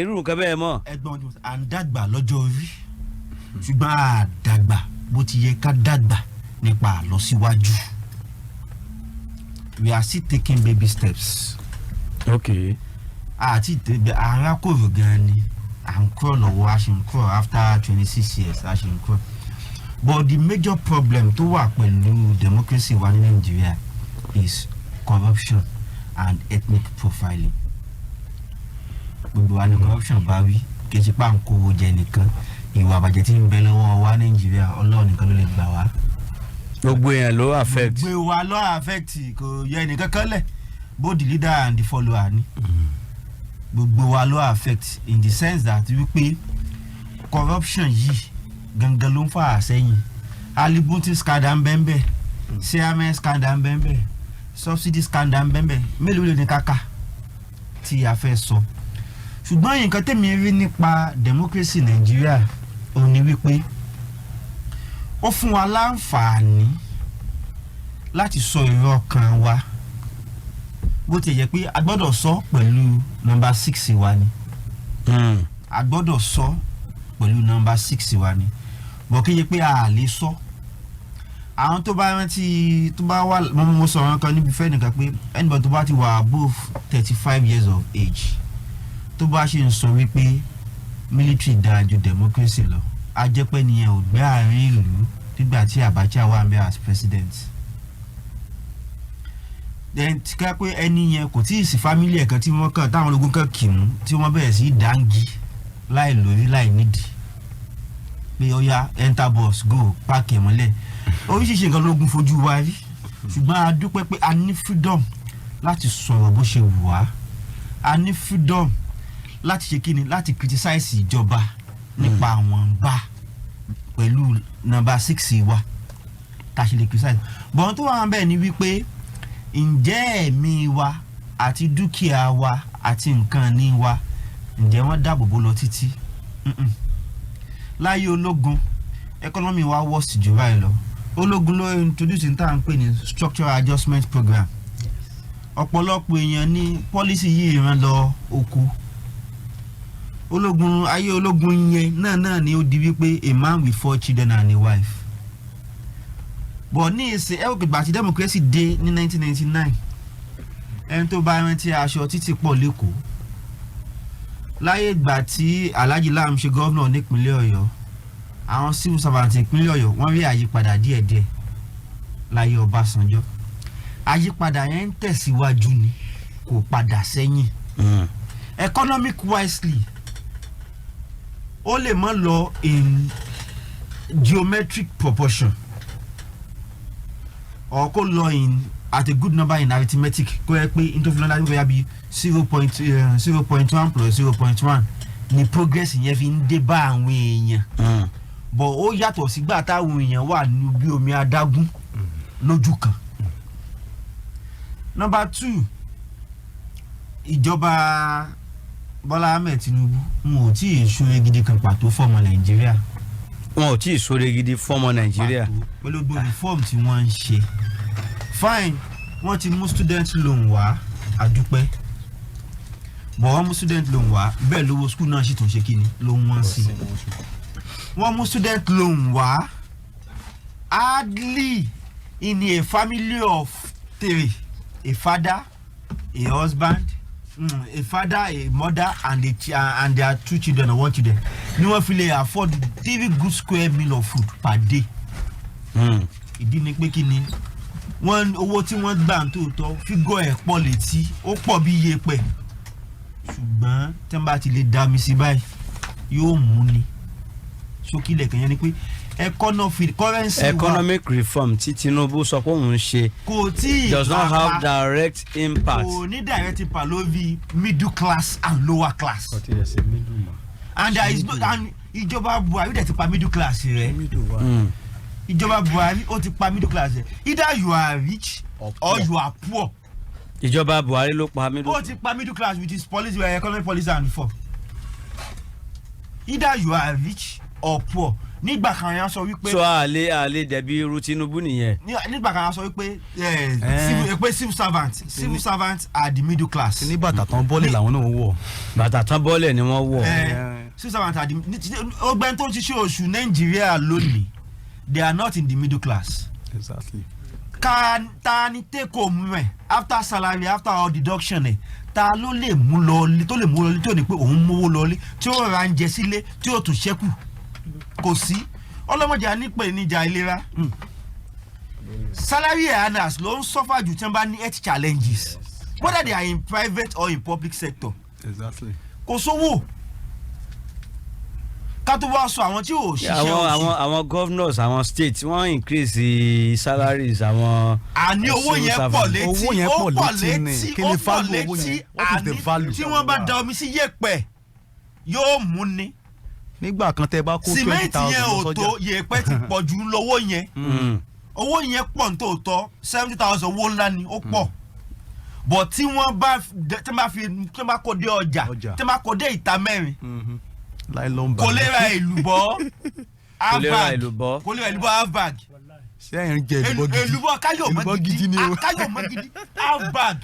Irú nǹkan bẹ́ẹ̀ mọ́. Ẹ̀gbọ́n, à ń dàgbà lọ́jọ́ orí, ṣùgbọ́n à dàgbà bó ti yẹ ká dàgbà nípa àlọsíwájú. We are still taking baby steps. Àti tẹ̀gbẹ́ arákòrò gan ni à ń kúrò lọ́wọ́, a ṣì ń kúrò. After 26 years, a ṣì ń kúrò. But the major problem tó wà pẹ̀lú democracy wa ní Nàìjíríà is corruption and ethnic profiling. Gbogbo wa ni corruption bá wí. Kì í ṣe pà ń kówó jẹ nìkan. Ìwà àbàjẹ́ tí ń bẹ lọ́wọ́ wa Nàìjíríà, Ọlọ́run nìkan ló lè gbà wá. Gbogbo èèyàn ló affect. Gbogbo wa ló affect, kò yẹ ẹnìkan kan lẹ̀, both the leader and the follower ni. Gbogbo wa ló affect in the sense that wípé corruption yìí gangan ló ń fà á sẹ́yìn. Halliburton scandal ń bẹ́ẹ̀ bẹ́ẹ̀, CMS scandal ń bẹ́ẹ̀ bẹ́ẹ̀, subsidy scandal ń bẹ́ẹ̀ bẹ́ẹ̀. Mélòó lè ní káká tí a fẹ́ sọ? Ṣùgbọ́n nǹkan tèmi rí nípa democracy Nàìjíríà, òun ni wípé ó fún wa láǹfààní láti sọ èrò ọkàn wa, bó ti yẹ pé a gbọ́dọ̀ sọ pẹ̀lú number six wa ni. A gbọ́dọ̀ sọ pẹ̀lú number six wa ni, bọ̀ kí yẹ pé a lè sọ. Àwọn tó bá rántí, tó bá wà, mo sọ̀rọ̀ kan níbi fẹ́ nìkan pé anybody tó bá ti wà above 35 years of age, tó bá ṣe ń sọ wípé military dáa ju democracy lọ, a jẹ́ pé nìyẹn ò gbé àárín ìlú nígbà tí Abacha wà ń bẹ as president. Then tí ká pé ẹni yẹn kò tí ì sí family ẹ̀ kan tí wọ́n kàn táwọn ológun kan kì mú, tí wọ́n bẹ̀rẹ̀ sí í dáńgí láì lórí láì nídìí pé ó yá, enter bus, go, park ẹ̀ mọ́lẹ̀. Oríṣiríṣi nǹkan lógun fojú wa rí, ṣùgbọ́n a dúpẹ́ pé a ní freedom láti sọ̀rọ̀ bó ṣe wù wá. A ní freedom láti ṣe kíni, láti criticize ìjọba nípa àwọn bá pẹ̀lú number six wa tá a ṣe lè criticize. Bọ̀n tó wà bẹ́ẹ̀ ni wípé, ǹjẹ́ ẹ̀mí wa àti dúkìá wa àti nǹkan ní wa, ǹjẹ́ wọ́n dáàbò bò lọ títí? Mm-mm. Láyé ológun, economy wa worst jù báyìí lọ. Ológun ló introduce ní tá à ń pè ní structural adjustment program. Ọ̀pọ̀lọpọ̀ èèyàn ní policy yìí rán lọ oko ológun. Ayé ológun yẹn náà ni ó di wípé a man with four children and a wife. But ní ìsìn ẹ òkè, gbàtí democracy dé ní 1999, ẹni tó bá rántí, aṣọ títì pọ̀ lẹ́kọ̀ọ́. Láyé ìgbà tí Alhaji Lam ṣe governor nípínlẹ̀ Ọ̀yọ́, àwọn civil servant ìpínlẹ̀ Ọ̀yọ́, wọ́n rí àyípadà díẹ̀díẹ̀. Láyé Ọbásanjọ́, àyípadà yẹn ń tẹ̀síwájú ni, kò padà sẹ́yìn. Economic wisely, ó lè má lọ in geometric proportion or kó lọ in at a good number in arithmetic, kó yẹ pé nítorí lọ́dún bóyá bíi 0.1 plus 0.1 ni progress yẹn fi ń dé bá àwọn èèyàn. But ó yàtọ̀ sígbà táwọn èèyàn wà ní bí omi adágún lójú kan. Number two, ìjọba Bọ́lá Ahmed Tinubu n ò tí ì ṣoore gidi kan pàtó fọmọ Nàìjíríà. Wọn ò tí ì sóre gidi fọmọ Nàìjíríà. Pàtó pẹ̀lú gbogbo reform tí wọ́n ń ṣe. Fine, wọ́n ti mú student loan wá, àdúpẹ́. Bọ̀ wọ́n mú student loan wá, bẹ́ẹ̀ lówó school náà sì tún ṣe kíni ló ń wọ́n sí. Wọ́n mú student loan wá, hardly in a family of three, a father, a husband, a father, a mother and their two children or one children, ni wọ́n fi lè afford three good square meal of food per day. Ìdí ni pé kí ni wọ́n, owó tí wọ́n gbà ń tòótọ́, figure ẹ̀ pọ̀ létí, ó pọ̀ bí iye pẹ̀, ṣùgbọ́n tí wọ́n bá ti lè dá mi sí báyìí, yóò mú ni ṣókí lẹ̀kẹ̀ yẹn ni pé economy, currency wa Economic reform tí Tinubu sọ pé òun ń ṣe kò tí ì does not have lápa. direct impact. Kò ní direct impact lórí middle class and lower class. Ọtí ẹ̀ ṣe middle mọ́. And there is no, and ìjọba Buhari dẹ̀ ti pa middle class rẹ̀. Middle wa. Ìjọba Buhari, ó ti pa middle class rẹ̀. Either you are rich or or poor. you are poor. Ìjọba Buhari ló pa middle. Ó ti pa middle class with his policy, economic policy and reform. Either you are rich or poor. Nígbà kan yẹn sọ wípé So àlè dẹ̀bi irú Tinubu nìyẹn. Nígbà kan yẹn sọ wípé pé civil servant are the middle class. Ní bàtà tán bọ́ọ̀lì làwọn náà wọ̀. Bàtà tán bọ́ọ̀lẹ̀ ni wọ́n wọ̀. Civil servant are the ọgbẹ́ni tó ń ṣiṣẹ́ oṣù Nàìjíríà lónìí, they are not in the middle class. Ká ta ni take home rẹ̀ after salary, after all deduction ẹ̀, ta ló lè mú lọ tó lè mú lọ tó ní pé òun mówó lọlé, tí ó ra oúnjẹ sílé, tí ó tún ṣẹ́kù? Kò sí. Ọlọ́mọdé ànípè níjà ìlera. Salary earners ló ń suffer jù tí wọ́n bá ní health challenges, whether they are in private or in public sector. Kò sówó, ká tó wá sọ àwọn tí ò ṣiṣẹ́ Àwọn oṣù. àwọn governors, àwọn states, wọ́n increase the salaries àwọn Àní owó civil yẹn pọ̀ servants. létí. Owó yẹn Ó pọ̀ pọ̀ létí ni. létí. Kí Ó ni pọ̀ value owó létí. yẹn? What is the Àní value? tí wọ́n bá da omi sí yẹ̀pẹ̀, yóò mú ni. Nígbà kan, tẹ bá kó twenty Sìmẹ́ǹtì thousand yẹn lọ ò tó sọ́jà. yẹ̀pẹ̀ ti pọ̀ jù lọ́wọ́ yẹn. Owó yẹn pọ̀ nítòótọ́, 70,000, owó ńlá ni, ó pọ̀, but tí wọ́n bá fi tí wọ́n bá kó dé ọjà, Ọjà. tí wọ́n bá kó dé ìta mẹ́rin, Nylon bag. kò lè ra èlùbọ́ half Kò lè ra bag. èlùbọ́. Kò lè ra èlùbọ́ half bag. Ṣé ẹ̀ ń jẹ èlùbọ́ gidi? Èlùbọ́ káyọ̀ mọ́ Èlùbọ́ gidi. gidi ni o. Ah, káyọ̀ mọ́ gidi half bag.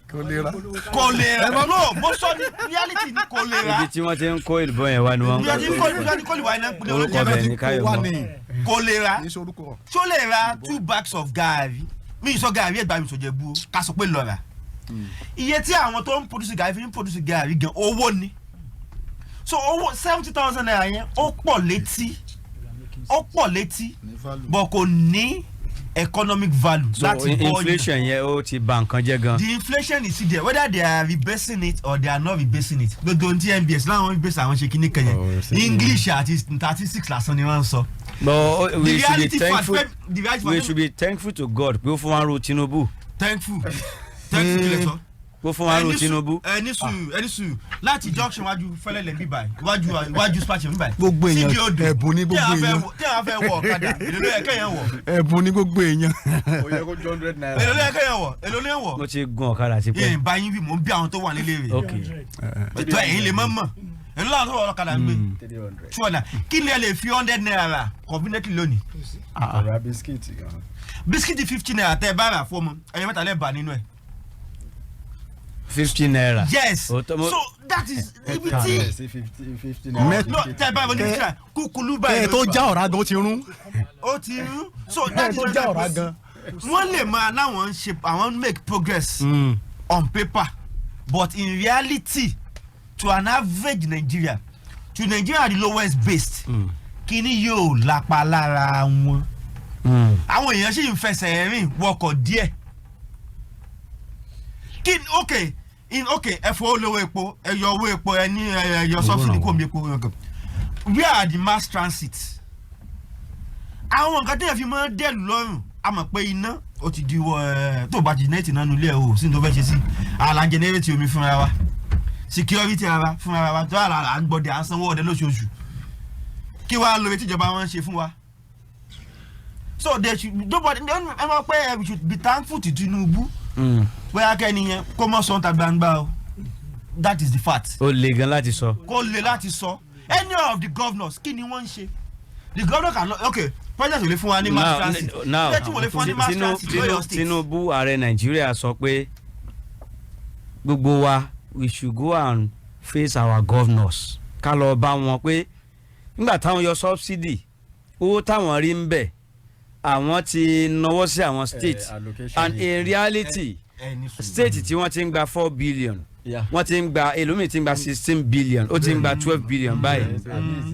Kò lè ra. Kò lè ra. No, mo sọ ní reality ni, kò lè ra. Ibi tí wọ́n ti ń kó èlùbọ́ yẹn wá ni wọ́n ń Ibi tí kò ibi tí kò lè wá iná Orúkọ bẹ̀ ni káyọ̀ Wà mọ́. ní Kò lè ra. Ní sorúkọ. Tí ó lè ra two bags of gààrí? Mi ì sọ gààrí ẹgbàá, mi sọjẹ bú o. Ká sọ pé lọ rà iye tí àwọn tó ń produce gààrí fi ń produce gààrí gan, owó ni. So owó ₦70,000 yẹn, ó pọ̀ létí, ó pọ̀ létí, but kò ní economic value So láti bọ́ yàn. inflation yẹn, ó ti bà nǹkan jẹ́ gan. The inflation is still there, whether they are rebasing it or they are not rebasing it. Gbogbo ohun tí NBS láwọn rebase, àwọn ṣe kíní kan yẹn, English àti statistics lásán ni wọ́n ń sọ. But The we should be reality thankful fact, the reality we fact. should be thankful to God pé ó fún wa ro Tinubu. Thankful, thankful, kílẹ̀ sọ. Pé ó fún wa ro Tinubu. Ẹni sùúrù, ẹni sùúrù. Láti junction wájú fẹlẹlẹ bíbá yìí, wájú space bíbá yìí, Gbogbo èèyàn, síbi odò, ẹ̀bùn ní gbogbo tí a fẹ́ èèyàn. Tí a fẹ́ wọ ọ̀kadà, èlò ló yẹ kẹ́yàn wọ̀? Ẹ̀bùn ní gbogbo èèyàn. Ó yẹ kó ju ₦100. Èlò ló yẹ kẹ́yàn wọ̀? Èlò ló yẹ wọ̀? Mo ti gun ọ̀kadà ti pẹ́. Yìí bá yín wí, mò ń bí àwọn tó wà nílé rẹ̀. Ok. Ètò ẹ̀yìn lè mọ̀ mọ̀ èlò làwọn tó wọ ọ̀kadà ń gbé. 300. 200. Kí ni ẹ lè fi ₦100 rà conveniently lónìí? Ọ̀rá bisikíìtì gan. Bisikíìtì ₦50 tẹ́ ẹ bá rà fún ọmọ ẹ̀yẹ mẹ́ta, lẹ́ẹ̀ bá nínú ẹ̀. ₦50. Yes. So that is ibi tí Sí, fifty fifty no, tẹ́ ẹ bá wọlé fifty naira kúkúlú Kẹ́ báyìí ẹ tó já ọ̀rá gan, ó ti rún. Ó ti rú. So Kẹ́ ẹ that is tó já ọ̀rá gan. Wọ́n lè máa láwọn ń ṣe, àwọn make progress on paper, but in reality, to an average Nigeria, to Nigeria the lowest based, kíní yóò lápa lára wọn. Àwọn èèyàn sì ń fẹsẹ̀ rìn wọkọ̀ díẹ̀. Kí ok in ok, ẹ fọ olówó epo, ẹ yọ owó epo, ẹ ní ẹ yọ subsidy kò mi epo. Where are the mass transit? Àwọn nǹkan téèyàn fi máa ń dẹ̀lù lọ́rùn, a mọ̀ pé iná ó ti di wọ ẹ tó bá ti nẹ́ẹ̀tì náà nulẹ̀ o sí ní tó fẹ́ ṣe sí àlà ń generate omi fúnra wa, security ara fúnra wa tó àlà à ń gbọ́dẹ̀, à ń sanwó ọdẹ lóṣooṣù. Kí wàá lóore tíjọba wọn ń ṣe fún wa? So they should, nobody ẹ máa pẹ́, we should be thankful to Tinubu. Bóyá kẹ́ni yẹn kó mọ̀ sọ́ńtà gbangba o, that is the fact. Ó le gan láti sọ. Kó le láti sọ. Any of the governors, kí ni wọ́n ń ṣe? The governor cannot, okay, president ò lè fún wa ní mass transit. Now President ò lè fún wa ní mass transit lọ́yọ̀ State. Tinubu, ààrẹ Nàìjíríà, sọ pé gbogbo wa, we should go and face our governors, ká lọ bá wọn pé nígbà táwọn yọ subsidy, owó táwọn rí ń bẹ̀, àwọn ti náwó sí àwọn state. Allocation. And in reality, Ẹni sùúrù. state tí wọ́n ti ń gba 4 billion, wọ́n ti ń gba, èlòmíì ti ń gba 16 billion, ó ti ń gba 12 billion báyìí.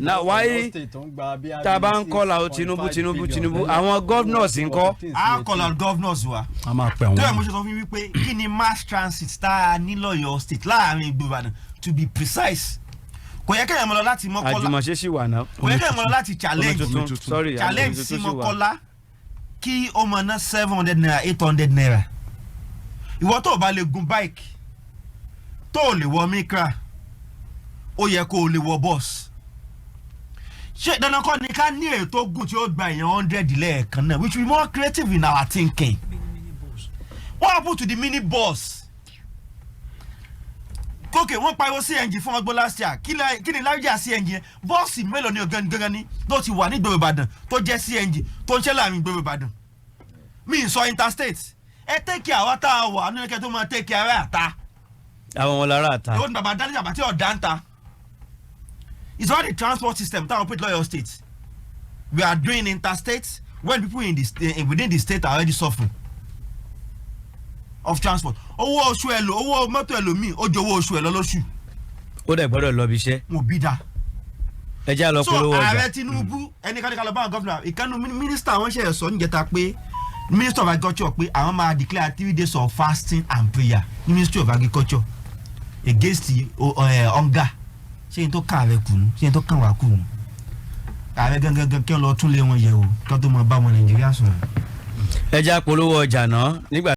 Now, why tá a bá ń kọ́ la o Tinubu, Tinubu, Tinubu, àwọn governors ń kọ́? A call our governors wa. A máa pẹ̀ Tó ẹ̀ wọ́n. mo ṣe sọ fún mi wípé kí ni mass transit tá a ní lọ́yọ̀ State, láàrin ìgboro Ìbàdàn to be precise? Kò yẹ kéèyàn mọ lọ láti Mọ́kọ́lá. Àjùmọ̀ṣe sì wà náà. Kò yẹ kéèyàn mọ lọ láti Omi Challenge, tuntun, sorry, Challenge omi sí tuntun sì wà. Mọ́kọ́lá, kí ó mọ ná ₦700, ₦800. Ìwọ tó o bá lè gun bike, tó o lè wọ Micra, ó yẹ kó o lè wọ bus. Ṣé dandan kọ́ ni ká ní ètò gùn tí ó gba èèyàn 100 lẹ́ẹ̀kan náà? We should be more creative in our thinking. What happened to the mini bus? Kókè wọ́n pariwo CNG fún ọgbọ́n last year. Kí ni láríjà CNG yẹn? Bọ́ọ̀sì mélòó ni gangan ni tó ti wà ní ìgboro Ìbàdàn tó jẹ́ CNG tó ń ṣe láàrin ìgboro Ìbàdàn? Mi ì sọ interstate. Ẹ take care àwa tá a wà nínú kẹ́ tó máa take care ara àta. Àwọn wọn lára àta. Èwo ni bàbá dání àbá tí ọ̀dà ń ta? It's all the transport system táwọn operate lọ́yọ̀ State. We are doing interstate when people in the state, within the state, are already suffering of transport. Owó oṣù ẹ lò, owó mọ́tò ẹlòmíì ó ju owó oṣù ẹ lọ lóṣù. Ó dẹ̀ gbọ́dọ̀ lọ bí iṣẹ́. Wọn ò bí da. Ẹ já lọ So polówó ọjà. Ààrẹ Tinubu, ẹnìkan ká lọ bá àwọn gómìnà ìkànnì. Mínísítà wọn ṣe sọ níjẹta pé Minister of Agriculture pé àwọn máa declare 3 days of fasting and prayer ní Ministry of Agriculture against the hunger. Ṣé n tó kàn ààrẹ kùnú? Ṣé n tó kàn wá kùnú? Ààrẹ gangan kí wọn lọ tún lé wọn yẹ̀ wò kí wọn tó máa bá wọn Nàìjíríà sọ̀rọ̀. Ẹ já polówó ọjà náà nígbà.